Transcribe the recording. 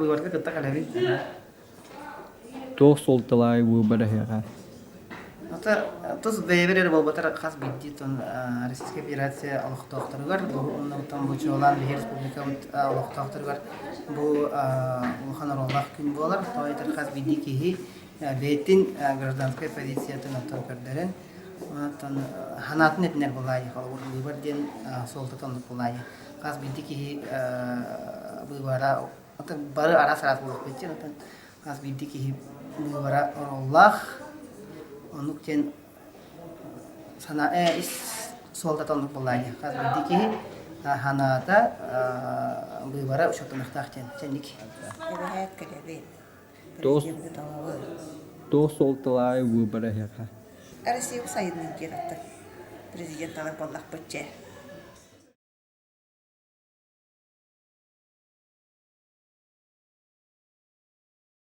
Быыбарга кытта кэлэбин. Туох суолталаах быыбар эһиэхэ? Ата тус бэйэбэр эрэ буолбатар хас биирдии тон Российская Федерация олохтоохторугар бу оннуттан бу чуолаан биһиги республикабыт олохтоохторугар бу улахан оруоллаах күн буолар. Тоҕо этэр хас биирдии киһи бэйэтин гражданскай позициятын оттон көрдөрөн оттон санаатын этинэр буолаайы холобур быыбар диэн суолтата оннук буолаайы хас биирдии киһи быыбара бары араас-араас буолуохпут диэн оттон хас биирдии киһи быыбара оруоллаах оннук диэн санаа ис суолтата оннук буоллаайы хас биирдии киһи санаата быыбара учуоттаныахтаах диэн сэнник Эбэһээт кэлэбит. Туох туох суолталаах быыбар эһиэхэ? Россия сайыннын диэн аттар президент талар буоллахпыт чэ.